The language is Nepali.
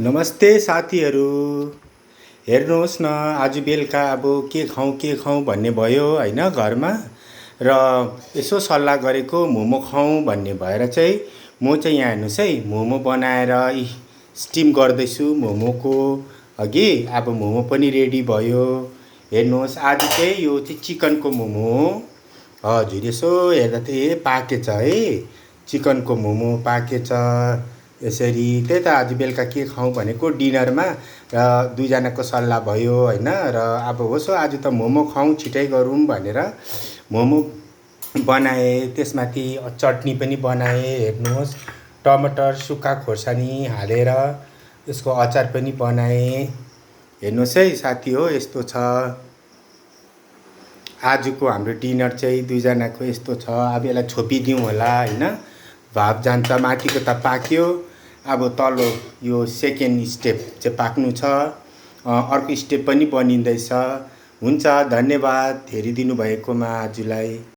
नमस्ते साथीहरू। हेर्नुहोस् न, आज बेलुका अब के खाउँ भन्ने भयो हैन घरमा। र यसो सल्लाह गरेको मोमो खाउँ भन्ने भएर चाहिँ म चाहिँ यहाँ हेर्नुहोस् है, मोमो बनाएर स्टिम गर्दैछु मोमोको अघि। अब मोमो पनि रेडी भयो। हेर्नुहोस्, आज चाहिँ यो चाहिँ चिकनको मोमो हो। हजुर, यसो हेर्दा चाहिँ पाकेछ है, चिकनको मोमो पाकेछ। यसरी त्यही त आज बेलुका के खाउँ भनेको डिनरमा, र दुईजनाको सल्लाह भयो हैन। र अब होस्, आज त मोमो खाउँ छिटै गरौँ भनेर मोमो बनाएँ। त्यसमाथि चटनी पनि बनाएँ। हेर्नुहोस्, टमाटर सुक्खा खोर्सानी हालेर यसको अचार पनि बनाएँ। हेर्नुहोस् है साथी हो, यस्तो छ आजको हाम्रो डिनर चाहिँ दुईजनाको यस्तो छ। अब यसलाई छोपिदिउँ होला हैन, भाप जान्छ। माथिको त पाक्यो, अब तल्लो यो सेकेन्ड स्टेप चाहिँ पाक्नु छ। अर्को स्टेप पनि बनिँदैछ। हुन्छ, धन्यवाद हेरिदिनु भएकोमा आजलाई।